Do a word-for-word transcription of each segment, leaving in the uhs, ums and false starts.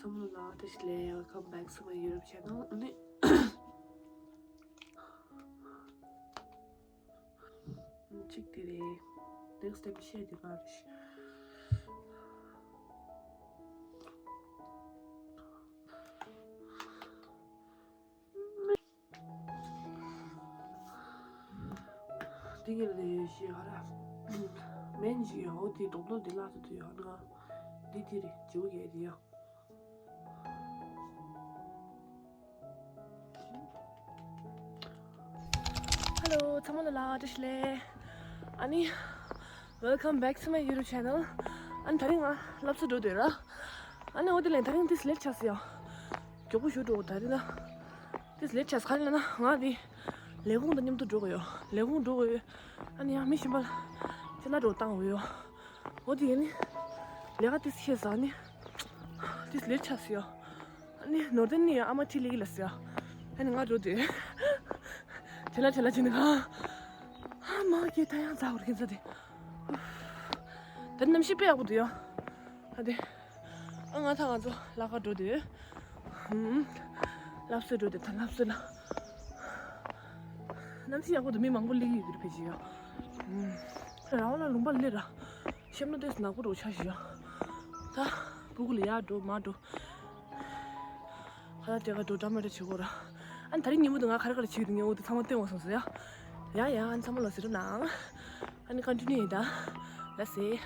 ཚང་མ་ལ་བཀྲ་ཤིས་བདེ་ལེགས། Welcome back to my YouTube channel. ཨ་ནི། གཅིག་དེ་རེད། Next time བཤད་དེ་ག་རེད། འདི་གི་ལས་ཤེས་ག་ར། མེན་ཞིག་ཡོད་དེ་རྡོག་རྡོག་འདི་ལ་ཐུག་ཐུག་ཡོད་ན། འདི་དེ་རེད་ཇོ་གས་དེ་ཡང་། Hello ཚང་མ་ལ་ལ་བཀྲ་ཤིས་བདེ་ལེགས། ཨ་ནི། Welcome back to my YouTube channel. ཨ་ནི་དེ་རིང་ང་སློབ་གསོ་འགྲོ་འདོད་ར། ཨ་ནི་འོ་དེ་ལས་དེ་རིང་ཏིས་ལེཊ་ཆགས་སོང་ཡ། མགྱོགས་པོ་ཞུ་འགྲོ་དེ་རིང་ན། ཏིས་ལེཊ་ཆགས་ག་རེ་ལ་ན་ང་དེ། ལས་ཁུངས་དང་མཉམ་དུ་འགྲོ་དགོས་ཡོད། ལས་ཁུངས་འགྲོ་དགོས་ཡོད། ཨ་ནི་ཡང་མི་གཞན་པ་ལ་ཅི་ན་འགྲོ་བཏང་དགོས་ཡོད། འོ་དེ་ཡིན་ནི། ལས་ཀ་ཏིས་ཤེས་ས་ནི། ཏིས་ལེཊ་ཆགས་སོང་ཡ། ཨ་ནི་ནོར་ལྡན་ནི་ཨ་མ་ཁྲིད་ལེ་གི་ལ་ཟེར། ཨ་ནི་ང་འགྲོ་དུས། ཁྲེ་ལ་ཁྲེ་ལ་བྱས་ནི་ག་ཨ་མ་སྐྱེ་ད་ཡང་ཛ་བར་ཁྱིམ་ས་དེ། ད་གནམ་གཤིས་དཔེ་ཡག་པོ་འདུག་ཡ། ཨ་དེ། ཨ་ང་ད་ང་ཚོ་ལ་ཁ་འགྲོ་དུས། ཧུམ། ལབ་སོ་འགྲོ་དུས་ད་ལབ་སོ་ལ། གནམ་གཤིས་ཡག་པོ་འདུག་མི་མང་པོ་སླེབས་ཀྱི་ཡོད་རེད་ཕལ་ཆེར་ཡ། ཧུམ། ར་བ་ལ་ལུང་པ་སླེབས་ར། ཤམ་ན་ཏོས་ནག་པོ་འགྲོ་ཆ་ཞིག་ཡ། ད། སྤུ་གུ་ལ་ཡར་འགྲོ་མར་འགྲོ། ཁ་ལག་སྤྲད་ག་འགྲོ་འདྲ་མི་འདྲ་བྱེད་དགོས་ར། ཨ་ནི་དེ་རིང་ཉིན་མོ་དུ་ང་ག་རེ་ག་རེ་བྱེད་ཀྱི་འདུག་ངས་འོ་དེ་ཚང་མ་སྟོན་འོང་སོང་ཟེར་ཡ། ཡ་ཡ་ཨ་ནི་ཚང་མ་ལ་ཟེར་རོགས་གནང་། ཨ་ནི་ཀོན་ཊི་ནིའུ་ཡིན་ད། ལ་སེ།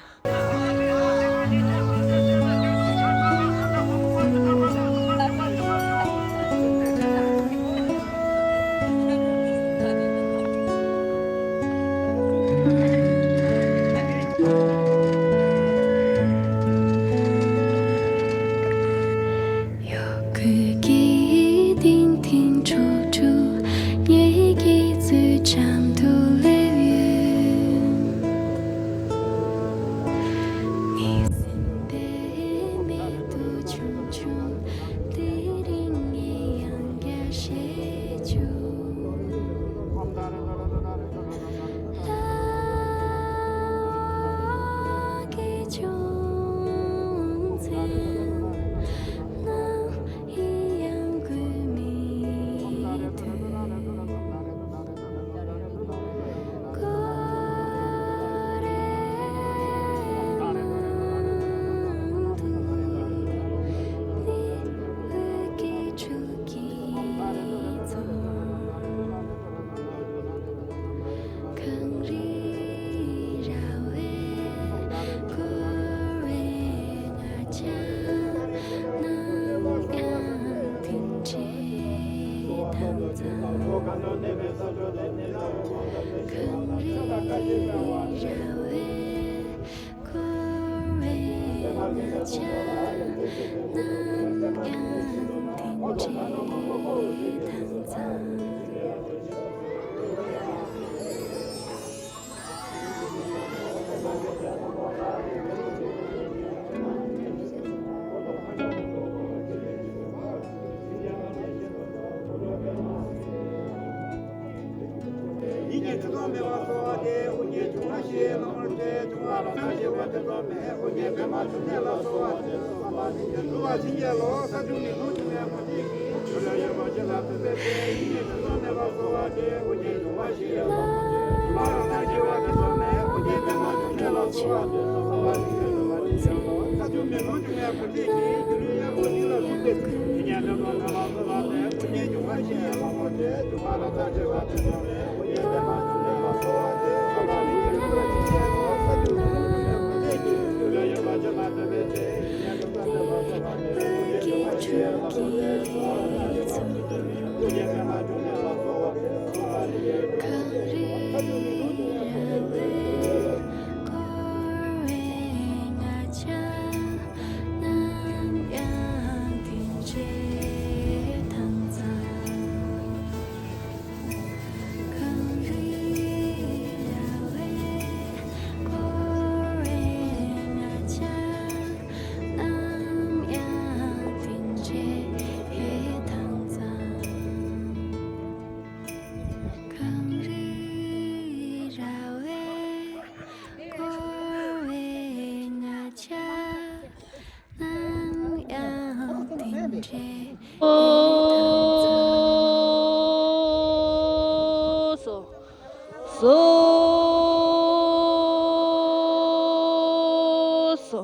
ཨོ་སོ་སོ་སོ།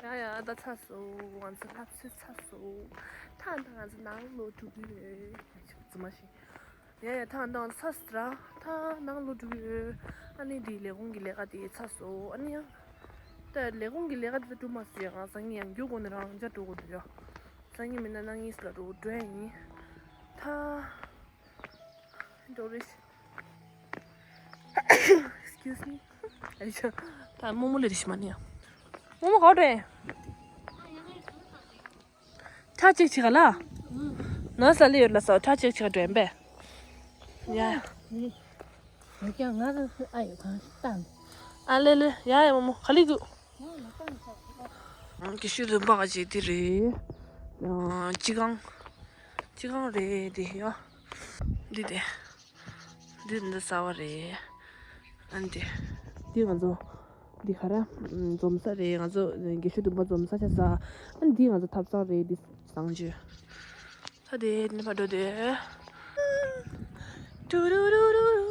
ཡ་ཡ། ད་ཚར་སོང་། ང་ཚོ་ལྷ་ཚོད་ཚར་སོང་། ད་ད་ང་ཚོ་ནང་ལོག་འགྲོ་གི་རེད། རྫུན་མ་ཞིག་ཡ་ཡ། ད་ང་ཚོ་ཚར་སོང་ར། ད་ནང་ལོག་འགྲོ་གི་རེད། ཨ་ནི་དེ་ལས་ཁུངས་ཀྱི་ལས་ཀ་དེ་ཚར་སོང་། ཨ་ནི་ཡང་ད་ལས་ཁུངས་ཀྱི་ལས་ཀ་དེ་ད་འགྲོ་མ་སོང་། ཡ། ང་སང་ཉིན་ཡང་རྒྱུགས་དགོས་ནི་རང་འཇགས་འགྲོ་དགོས་འདུག་ཡ། སང་ཉིན་མིན་ན་གནངས་ཉིན་ལ་འགྲོ་འགྲོ་ཡ་ཡིན། ད་འགྲོ་རེད། Excuse me. ཨེ་ཤ། ད་རྨོ་མོ་ལས་རེད་ཤི་མ་ནི་ཡ། རྨོ་མོ་ག་རེད། ཁྲ་ཅིག་ཅིག་ག་ལ། ནོར་ས་ལི་ཡོད་ལ་སོ། ཁྲ་ཅིག་ཅིག་ག་འགྲོ་ཡིན་པས། ཡ། ཡོད་ཀྱང་ང་རང་ཚོ་ཨ་ཡོད་གང་ཞིག་བཏང་། ཨ་ལེ་ལེ། ཡ་ཡ། རྨོ་མོ་ག་ལི་གུ། ང་ལ་བཏང་ཆོག་གི་པ། དགེ་བཤེས་འཛོམས་པ་ག་ཅིག་དེ་རེད། སྤྱི་ཁང་། སྤྱི་ཁང་རེད་དེ་ཡ། འདི་དེ། འདི་འདི་ཟ་བ་རེད། ཨ་ནི་འདི། འདི་ང་ཚོ། འདི་ག་རེ། འཛོམས་ས་རེད། ང་ཚོ་དགེ་བཤེས་འཛོམས་པ་འཛོམས་ས་ཆ་ས། ཨ་ནི་འདི་ང་ཚོ་ཐབ་ཚང་རེད། འདི་བཟང་ཅུ། ད་དེ་འདི་ཕར་འགྲོ་དེ། ཏུ་རུ་རུ་རུ་རུ་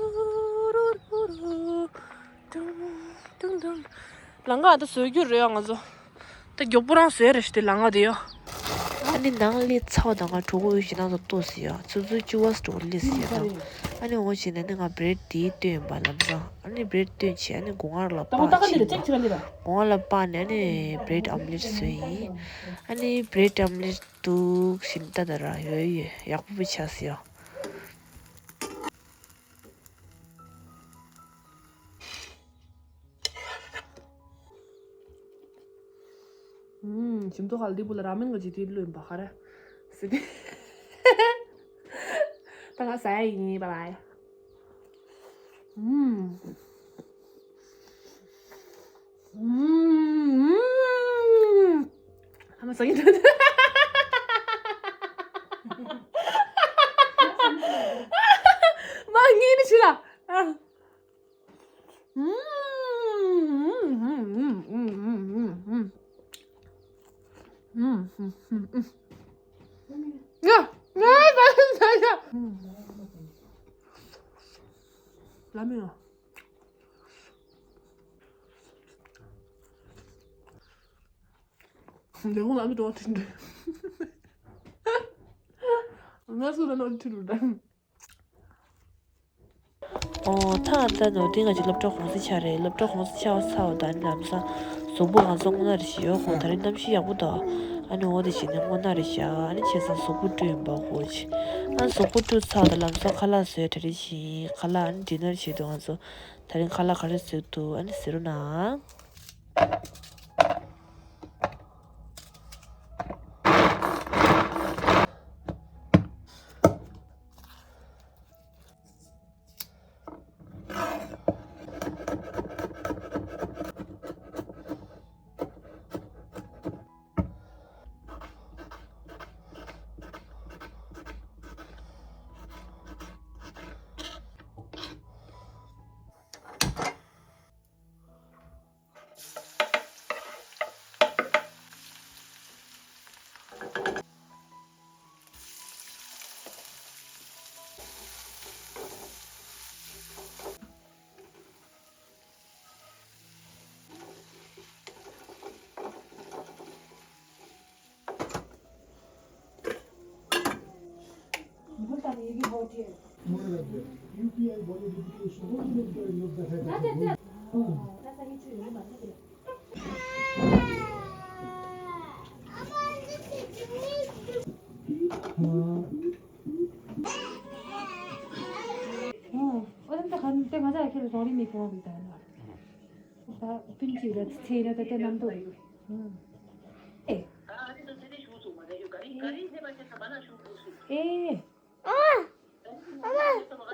རུ་རུ། ཏུང་ཏུང་ཏུང་། ལམ་ཁ་ད་བཟོ་རྒྱུ་རེད་ང་ཚོ། ད་མགྱོགས་པོ་རང་བཟོས་རེད་ཤི་དེ་ལམ་ཁ་དེ་ཡོ། ཨ་ནི་ནང་སླེབས་ཚར་བ་དང་ང་གྲོད་ཁོག་ཡོད་ཞེ་སྣང་དང་ལྟོགས་སི་ཡོ། ཆུ་ཚོད་བཅུ་པ་སི་གྲོད་ཁོག་སླེབས་སི་ཡོ་ནང་། ཨ་ནི་འོ་བྱས་ནས་ནི་ང་བྷི་རེཌ་དེ་བཏོན་ཡིན་པ་ལམ་སང་། ཨ་ནི་བྷི་རེཌ་བཏོན་བྱས་ཨ་ནི་སྒོ་ང་ལ་སྤར་བྱས་ནས། སྒོ་ང་ལ་སྤར་ནས་ཨ་ནི་བྷི་རེཌ་ཨམ་ལེཊ་བཟོས་ཡིན། ཨ་ནི་བྷི་རེཌ་ཨམ་ལེཊ་འདུག་ཞིམ་ཏག་ཏག་ར་ཡོད་ཡོད། ཡག་པོ་པོ་ཆགས་སི་ཡོ། ཨུམ། ཞིམ་ཏོག་ཁ་ལ་འདི་བུ་ལ་ར་མེན་ག་ཅིག་དེ་བླུགས་ཡིན་པ་ག་རེ། སི་ཏི། ད་ང་ཟ་ཡ་ཡིན། བཱའི་བཱའི། ཨུམ། ཨུམ། ཨ་མ་ཟ་གི་འདུག་མ་ངེས་ནི་ཆི་ལ། ཨ། ལས་ཁུངས་ལ་མི་འགྲོ་བ་ཁྲིད་འདྲ། ང་ཚོ་ལ་ནོར་ཁྲིད་འདྲ། ཨོ། ད་ད་ནོར་འདི་ང་ཚོའི་སློབ་གྲྭ་གུང་སེང་ཆགས་རེད། སློབ་གྲྭ་གུང་སེང་ཆགས་ཚར་བ་དང་ཨ་ནི་ལམ་སང་གཟུགས་པོ་ང་ཚོ་སྔོ་ནག་རེ་ཞིག་ཡོད་ཁོང་། ད་རིང་གནམ་གཤིས་ཡག་པོ་འདུག་ཨ་ནི་འོ་དེ་བྱས་ནས་སྔོ་ནག་རེ་བཞག་ཨ་ནི་བྱས་ཙང་གཟུགས་པོ་བཀྲུས་ཡིན་པ་ཧོ་ཆེ། ཨ་ནི་གཟུགས་པོ་བཀྲུས་ཚར་བ་དང་ལམ་སང་ཁ་ལག་བཟོས་གྲ་སྒྲིག་བྱས་ཡིན། ཁ་ལག་ཨ་ནི་ཌི་ནར་བྱེད་དུས་ང་ཚོ་ད་རིང་ཁ་ལག་ག་རེ་བཟོས་འདུག་ཨ་ནི་གཟིགས་རོགས་གནང་། ཨ། ཨ་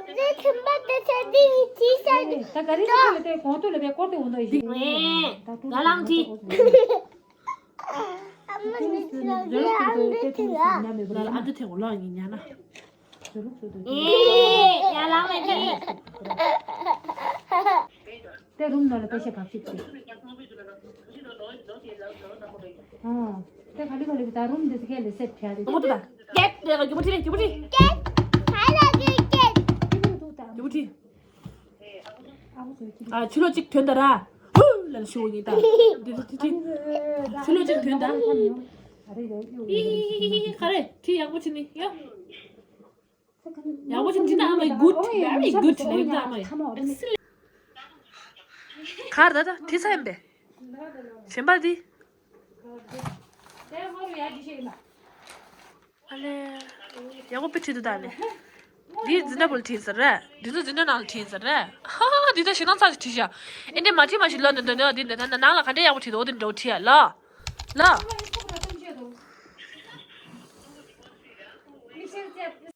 མ། དེ་ཁྱིམ་པ་དེ་ཚ་འདི་ཡི་ཐིག་ས་འདི། ད་ག་རེ་ཟེར་ལ་དེ་གོང་ཐོས་ལ་དེ་སྐོར་དེ་འོང་དོ་ཡིན། ད་ཡ་ལང་ཐིག་ཨ་མ་ནི་ཚ་འདི་ཨ་འདི་ཐིག་ཨ། ཨ་འདི་ཐིག་ལ་ཡིན་ཉ་ན། ཡ་ལང་། དེ་རུམ་ནང་ལ་པེ་ཤ་བབས་ཤིག་དེ། ཨོ། དེ་ག་ལི་ག་ལི་ད་རུམ་འདི་ཚོ་གལ་ལ་སེབ་བྱ་རེད། མོ་ཏུ་ད། ཀེད། དེ་ག་རྒྱུ་མོ་ཁྲི་རེད། རྒྱུ་མོ་ཁྲི། ཀེད། ག་ལ་གི་ཀེད། རྒྱུ་མོ་ཁྲི། ཨ་ཕྱི་ལོགས་གཅིག་ཐོན་ད་ར། ཧུ་ལ་ལ་ཤི་བོ་ཡིན་ད། འདི་འདི་འདི། ཕྱི་ལོགས་གཅིག་ཐོན་ད། ཨི་ཧི་ཧི་ཧི། ག་རེ། ཁྲི་ཡག་པོ་བྱས་ནི་ཡ། ཡག་པོ་བྱས་ནི། འདི་ད་ཨ་མའི་གུད། very good ལབ་ད་ཨ་མ་ཡིན། གར་ད་ད་ཁྲི་ས་ཡིན་པས། གཞན་པ་འདི། ཨ་ལེ། ཡག་པོ་དཔེ་བྲིས་འདུག་ད་ཨ་ལེ། འདི་འཛིན་གྲྭ་བུ་ལ་བྲིས་ཟེར་རེད། འདི་ཚོ་འཛིན་གྲྭ་ནང་ལ་བྲིས་ཟེར་རེད། ཧ་ཧ། འདི་ད་ཞེ་སྡང་ཚ་ཞིག་བྲིས་ཤག་ཨེ་འདྲས་མ་བྲིས་མ་ཞིག་ལོ་འདི་འདི་འདི་འདི་ད་ནང་ལ་ག་འདྲས་ཡག་པོ་བྲིས་འདུག་འོ་དེ་འདྲ་བོ་བྲིས་ཡ་ལ། ལ།